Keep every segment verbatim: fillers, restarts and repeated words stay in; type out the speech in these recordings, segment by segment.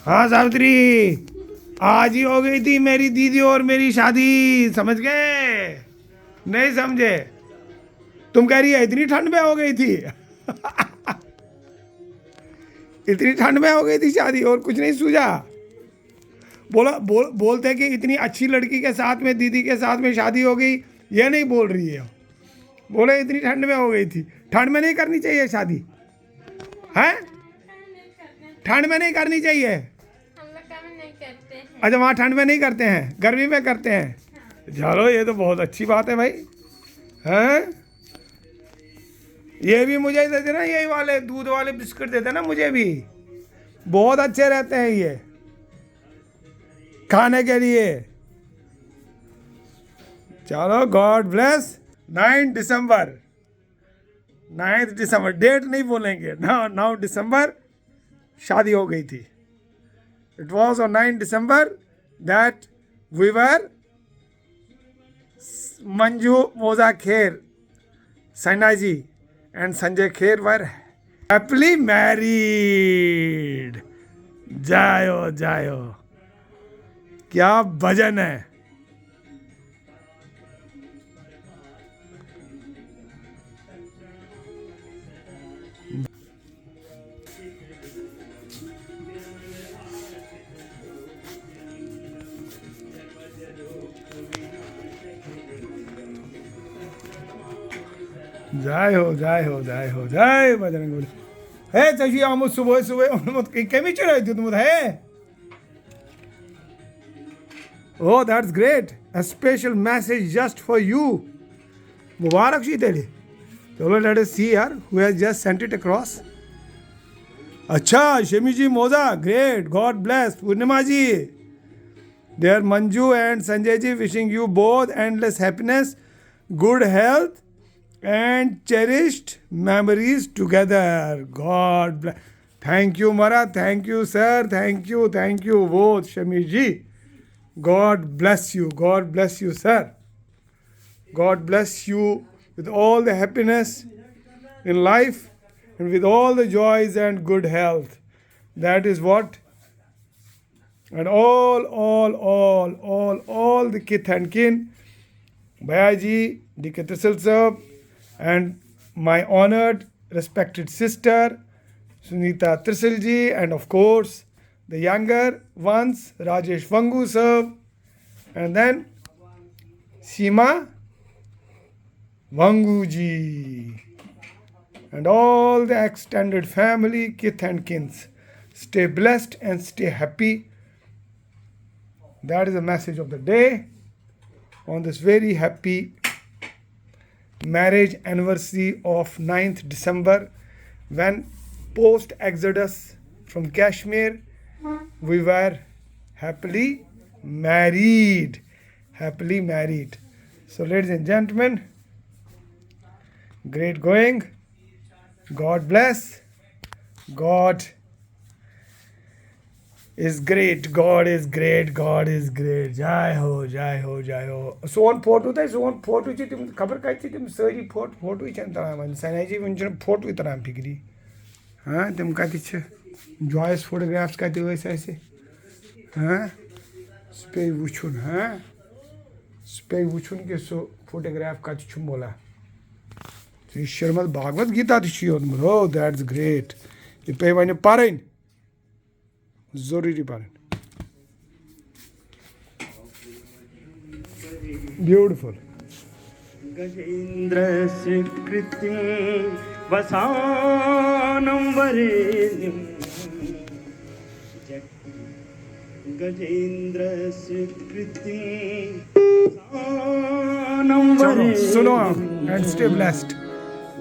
हाँ सावित्री, आज ही हो गई थी मेरी दीदी और मेरी शादी, समझ गए? नहीं समझे? तुम कह रही है इतनी ठंड में हो गई थी। इतनी ठंड में हो गई थी शादी और कुछ नहीं सूझा। बोला बोल बोलते कि इतनी अच्छी लड़की के साथ में, दीदी के साथ में शादी हो गई। ये नहीं बोल रही है। बोले इतनी ठंड में हो गई थी। ठंड में नहीं करनी चाहिए शादी, हैं? ठंड में नहीं करनी चाहिए। हम लोग कम नहीं करते हैं। अच्छा, वहाँ ठंड में नहीं करते हैं, गर्मी में करते हैं। चलो, ये तो बहुत अच्छी बात है भाई। हैं? ये भी मुझे ही दे देना, यही वाले दूध वाले बिस्किट दे देना मुझे भी। बहुत अच्छे रहते हैं ये खाने के लिए। चलो, God bless। Nine December, ninth दिसंबर, डेट नहीं बोलेंगे ना। नाउ दिसंबर शादी हो गई थी। It was on nine December that we were, Manju Moza Kher, Sainaji and Sanjay Kher were happily married. जायो जायो, क्या भजन है। जय हो, जय हो, जय हो, जय बजरंग बली। ہے، ژےٚ چھُے آمُت صُبحٲے صُبحٲے اوٚنمُت، کٔمِس چھُے دیُتمُت ہے؟ Oh, that's great. A special message just for you. مُبارک چھُے تیٚلہِ۔ چلو، let us see یار, who has just sent it across. اچھا، شمی جی موزہ, great, God bless. Purnima ji, dear Manju and Sanjay ji, wishing you both endless happiness, good health and cherished memories together. God bless. Thank you, Mara. Thank you, sir. Thank you, thank you both, Shami ji. God bless you. God bless you, sir. God bless you with all the happiness in life and with all the joys and good health. That is what. And all, all, all, all, all the kith and kin, Bhaiya ji, D K Trisal sir, and my honored, respected sister, Sunita Trisal ji, and of course, the younger ones, Rajesh Vangu sir, and then Seema Vangu ji, and all the extended family, kith and kins. Stay blessed and stay happy. That is the message of the day on this very happy marriage anniversary of ninth December, when post exodus from Kashmir, we were happily married. Happily married. So, ladies and gentlemen, great going. God bless. God is great. God is great. God is great. جاے ہو، جاے ہو، جاے ہو. سون photo تہٕ سون photo چھِ تِم، خبر کَتہِ چھِ تِم سٲری فوٹو، فوٹوٕے چھَنہٕ تران وۄنۍ. سنیا جی، وٕنہِ چھُنہٕ فوٹوٕے تران فِکری. ہاں، تِم کَتہِ چھِ؟ جویس فوٹوگرافس کَتہِ ٲسۍ اَسہِ؟ ہاں، سُہ پیٚیہِ وٕچھُن. ہاں، سُہ پیٚیہِ وٕچھُن کہِ سُہ فوٹوگراف کَتہِ چھُ مولا. ژےٚ شرمد بھاگوت گیتا تہِ چھُ یوتمُت. Oh, that's great. یہِ پیٚیہِ وۄنۍ پَرٕنۍ. ضروٗری پَرٕنۍ. Beautiful. गजेन्द्रस्य कृतिं वसानं वरेण्यम्। गजेन्द्रस्य कृतिं वसानं चलो, सुनो वरेण्यम्। and stay blessed.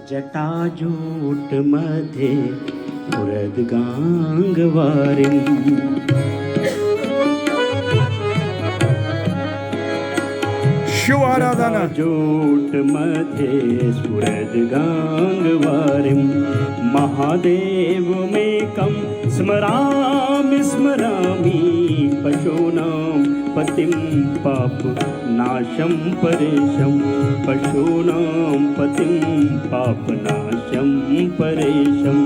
जटाजूटमध्ये स्फुरद्गाङ्गवारिम्। शिव आराधना. जटाजूटमध्ये स्फुरद्गाङ्गवारिम्। महादेवमेकं स्मरामि स्मरामि। पशूनां पतिं पापनाशं परेशम्। पशूनां पतिं पापनाशम्। परेशं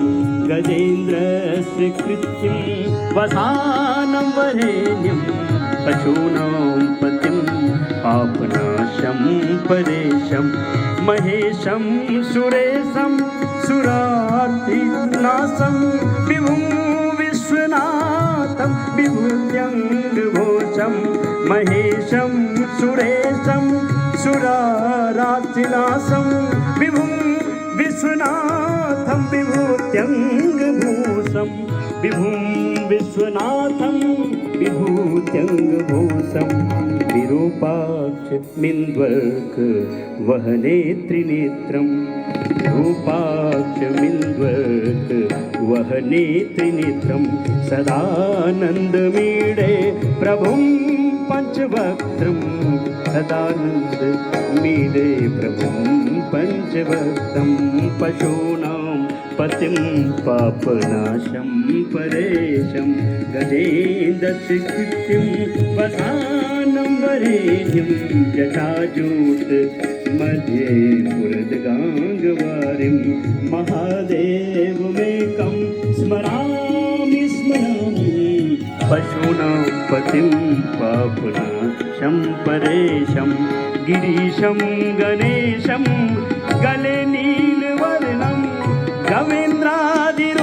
गजेन्द्रस्य कृत्यं वसानं वरेण्यं पशूनां पतिं पापनाशं परेशं महेशं सुरेशं सुरार्तिनाशं विभुं विश्वनाथं विभूत्यङ्गभूषं महेशं सुरेशं सुरारातिनाशं विभुं विश्वनाथं विभूत्यङ्गभूषं विभुं विश्वनाथं विभूत्यङ्गभूषं विरूपाक्षमिन्द्वर्क वहने त्रिनेत्रं विरूपाक्षमिन्द्वर्क वहने त्रिनेत्रं सदानन्दमीडे प्रभुं पञ्चवक्त्रं सदानन्दमीडे प्रभुं पञ्चवक्त्रं पशूनां पतिं पापनाशं परेशं गजेन्द्रस्य कृत्यं वसानं वरेण्यं जटाजूट मध्ये पुरदगाङ्गवारिं महादेवमेकं स्मरामि स्मरामि पशूनां पतिं पापनाशं परेशं गिरीशं गणेशं गले नीलवर्णं गवेन्द्राधिरूढं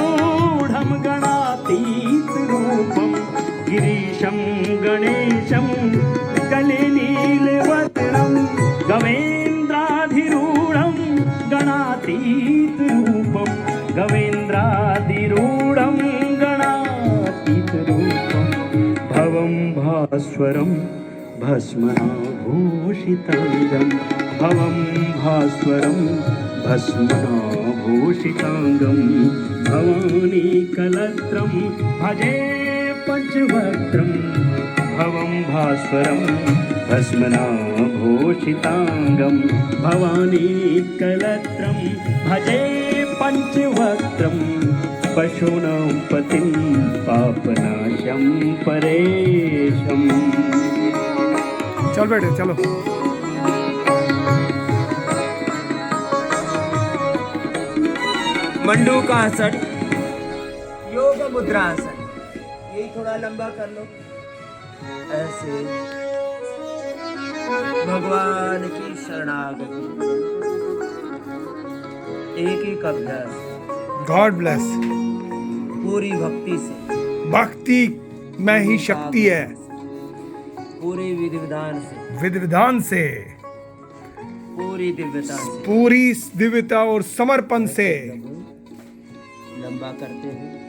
गणातीतरूपं गिरीशं गणेशं गले नीलवर्णं गवेन्द्राधिरूढं गणातीतरूपं गवेन्द्राधिरूढं गणातीतरूपं भवं भास्वरं भस्मनाभूषिताङ्गं भवं भास्वरं भस्मनाभूषिताङ्गं भवानीकलत्रं भजे पञ्चवक्त्रं भवं भास्वरं भस्मनाभूषिताङ्गं भवानीकलत्रं भजे पञ्चवक्त्रं पशूनां पतिं पापनाशं परेशम्। चल बेटे चलो। मंडूकासन, योग मुद्रासन। यही थोड़ा लंबा कर लो। ऐसे भगवान की शरणागति। एक एक अभ्यास God bless। पूरी भक्ति से, भक्ति में ही शक्ति है। पूरे विधि विधान से, विधि विधान से, पूरी दिव्यता से पूरी दिव्यता और समर्पण से। लंबा करते हैं।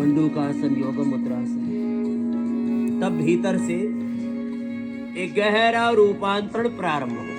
मंडूकासन, योग मुद्रासन। तब भीतर से एक गहरा रूपांतरण प्रारंभ हो।